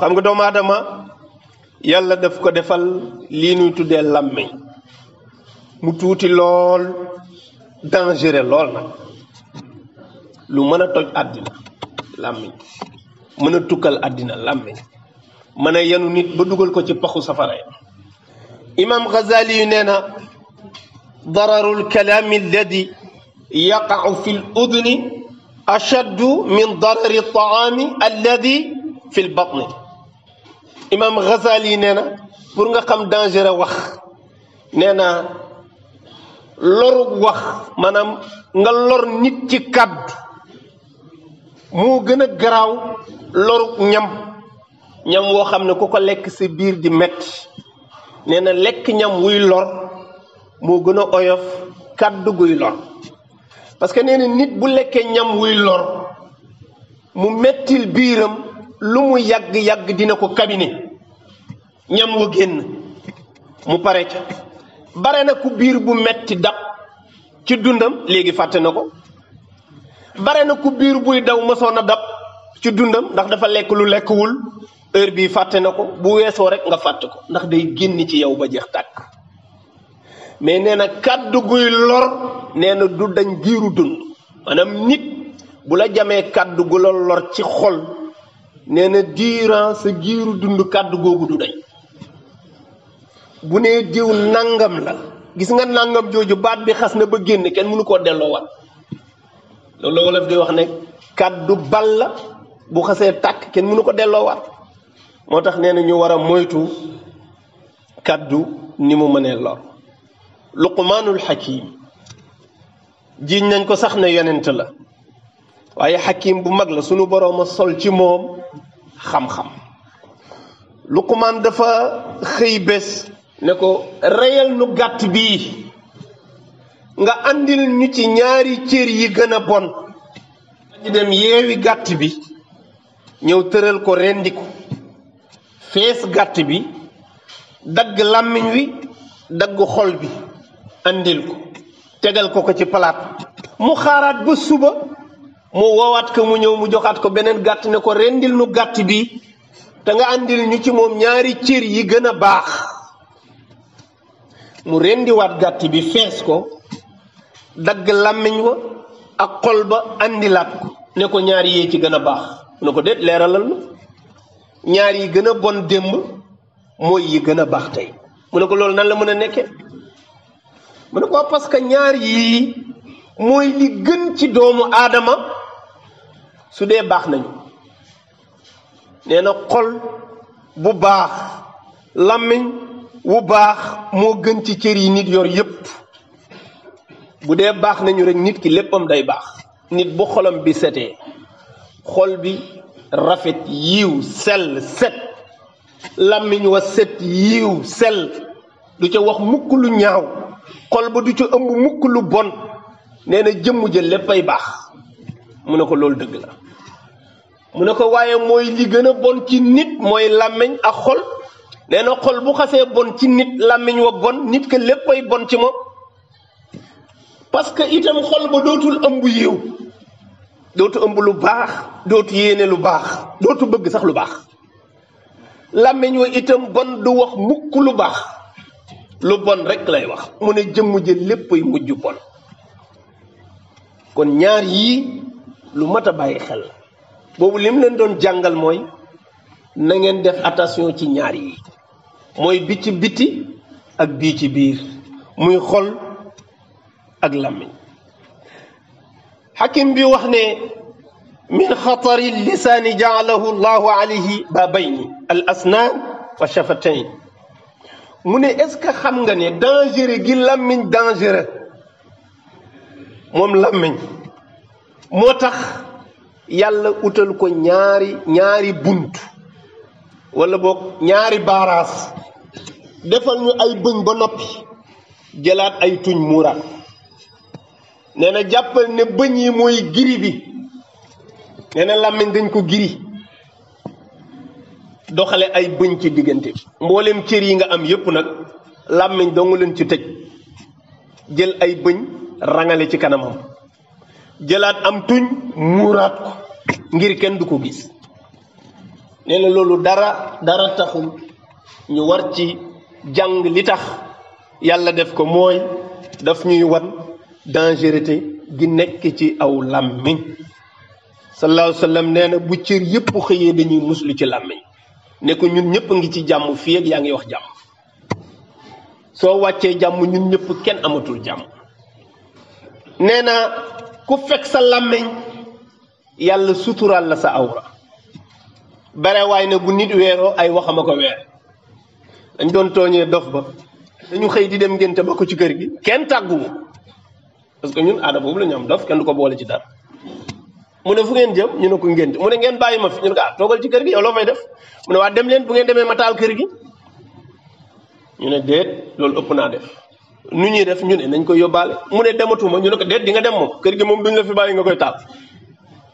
xam nga doomu aadama yàlla daf ko defal lii ñuy tuddee làmmiñ mu tuuti lool dangereux lool nag lu mën a toj àddina làmmiñ mën a tukkal àddina làmmiñ mën a yenu nit ba dugal ko ci paxu safara ya imam Ghazali yu nee na dararul kalaami alladi yaqa'u fi l udni ashaddu min darari taami alladi fi l batni imam Ghazali nee na pour nga xam danger wax nee na lorug wax maanaam nga lor nit ci kàddu moo gën a garaaw lorug ñam woo xam ne ku ko lekk sa biir di metti nee na lekk ñam wuy lor moo gën a oyof kàddu guy lor parce que nee na nit bu lekkee ñam wuy lor mu mettil biiram lu mu yàgg-yàgg dina ko kabine ñam wa génn mu pare ca bare na ku biir bu metti dab ci dundam léegi fàtte na ko bare na ku biir buy daw mësoon a dab ci dundam ndax dafa lekk lu lekkwul heure bii fàtte na ko bu weesoo rek nga fàtte ko ndax day génn ci yow ba jeex tàkk mais nee na kàddu guy lor nee na du dañ giiru dund maanaam nit bu la jamee kàddu gu la lor ci xol nee na diiran sa giiru dund kàddu googu du dañ bu nee diw nangam la gis nga nangam jooju baat bi xas na ba génn kenn mënu koo delloowaat loolu la wolof di wax ne kàddu bal la bu xasee tàkk kenn mënu ko delloowaat moo tax nee na ñu war a moytu kàddu ni mu mënee lor luqmaanul xakim jiiñ nañ ko sax ne yonent la waaye xakim bu mag la sunu boroom a sol ci moom xam-xam luqmaan dafa xëy bés ne ko reyal nu gàtt bii nga andil ñu ci ñaari cër yi gën a bon ñu dem yeewi gàtt bi ñëw tëral ko rendi ko fees gàtt bi dagg làmmiñ wi dagg xol bi andil ko tegal ko ci palaat mu xaaraat ba suba mu woowaat ko mu ñëw mu joxaat ko beneen gàtt ne ko rendil nu gàtt bi te nga andil ñu ci moom ñaari cër yi gën a baax mu rendiwaat gàtt bi fees ko dagg làmmiñ wa ak xol ba andilaat ko ne ko ñaari yee ci gën a baax mu ne ko déet leeralal na ñaar yi gën a bon démb mooy yi gën a baax tey mu ne ko loolu nan la mën a nekke mu ne ko parce que ñaar yii mooy li gën ci doomu aadama su dee baax nañu nee na xol bu baax làmmiñ wu baax moo gën ci cër yi nit yor yépp bu dee baax nañu rek nit ki léppam day baax nit bu xolam bi setee xol bi rafet yiw sell set làmmiñ wa set yiw sell du ca wax mukk lu ñaaw xol ba du ca ëmb mukk lu bon nee na jëmm jël léppay baax mu ne ko loolu dëgg la mu ne ko waaye mooy li gën a bon ci nit mooy làmmiñ ak xol nee na xol bu xasee bon ci nit làmmiñ wa bon nit ke léppay bon ci moom parce que itam xol ba dootul ëmb yiw dootu ëmb lu baax dootu yéene lu baax dootu bëgg sax lu baax làmmiñ wa itam bon du wax mukk lu baax lu bon rek lay wax mu ne jëmm jël léppay mujj bon kon ñaar yii lu mat a bàyyi xel boobu lim leen doon jàngal mooy na ngeen def attention ci ñaar yi mooy bi ci biti ak bii ci biir muy xol ak làmmiñ xakim bi wax ne min xatari lisaani jaalahu llahu alayhi baabayni al asnaan wa shafatayn mu ne est-ce que xam nga ne dangereux gi làmmiñ dangereux moom làmmiñ moo tax yàlla utal ko ñaari bunt wala boog ñaari baaraas defal ñu ay bëñ ba noppi jëlaat ay tuñ muuraat nee na jàppal ne bëñ yi mooy giri bi nee na làmmiñ dañ ko giri doxale ay bëñ ci diggante mboolem cër yi nga am yépp nag làmmiñ dong leen ci tëj jël ay bëñ rangale ci kanamam jëlaat am tuñ muuraat ko ngir kenn du ko gis nee na loolu dara taxul ñu war ci jàng li tax yàlla def ko mooy daf ñuy wan dangerosité gi nekk ci aw làmmiñ sallallahu alayhi wa sallam nee na bu cër yëpp xëyee dañuy muslu ci làmmiñ ne ko ñun ñëpp ngi ci jàmm fii ak yaa ngi wax jàmm soo wàccee jàmm ñun ñëpp kenn amatul jàmm nee na ku fekk sa làmmiñ yàlla suturaal la sa awra bare waay ne bu nit weeroo ay waxama ko weer dañ doon tooñee dof ba dañu xëy di dem ngénte ba ko ci kër gi kenn tàgguwu parce que ñun aada boobu la ñu am dof kenn du ko boole ci dara mu ne fu ngeen jëm ñu ne ko ngénte mu ne ngeen bàyyi ma fi ñu ne ko toogal ci kër gi yow loo fay def mu ne waa dem leen bu ngeen demee ma taal kër gi ñu ne déet loolu ëpp naa def nu ñuy def ñu ne nañ ko yóbbaale mu ne dematuma ñu ne ko déet di nga dem moom kër gi moom duñ la fi bàyyi nga koy taal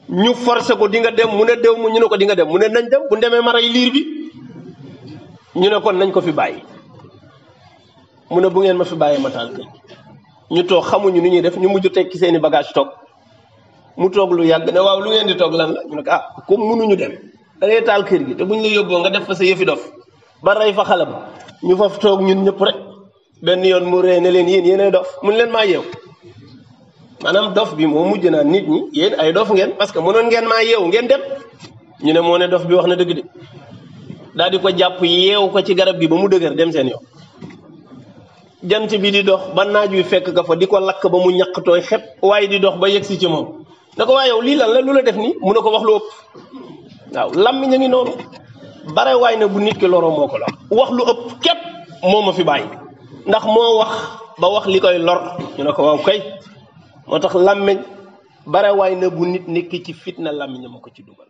ñu forcé ko di nga dem mu ne déw mu ñu ne ko di nga dem mu ne nañ dem bu demee ma rey liir bi ñu ne kon nañ ko fi bàyyi mu ne bu ngeen ma fi bàyyee ma taal kër gi ñu toog xamuñu ni ñuy def ñu mujj tekki seeni bagage toog mu toog lu yàgg ne waaw lu ngeen di toog lan la ñu ne ko comme mënuñu dem da ngay taal kër gi te buñ la yóbboo nga def fa sa yëfi dof ba rey fa xale ba ñu faf toog ñun ñëpp rek benn yoon mu ree ne leen yéenay dof mun leen maa yeew maanaam dof bi moo mujj naa nit ñi yéen ay dof ngeen parce que mënoon ngeen maa yeew ngeen dem ñu ne moo ne dof bi wax na dëgg de daal di ko jàpp yeew ko ci garab gi ba mu dëgër dem seen yoon jant bi di dox ba naaj wi fekk ka fa di ko lakk ba mu ñaq tooy xepp waaye di dox ba yegsi ci moom da ko waaye yow lii lan la lu la def nii mu ne ko wax lu ëpp waaw làmmiñ a ngi noonu bare waay na bu nit ki loroo moo ko lor wax lu ëpp képp moo ma fi bàyyi ndax moo wax ba wax li koy lor ñu ne ko waaw kay moo tax làmmiñ bare waay na bu nit nekk ci fitna làmmiñ ma ko ci dugal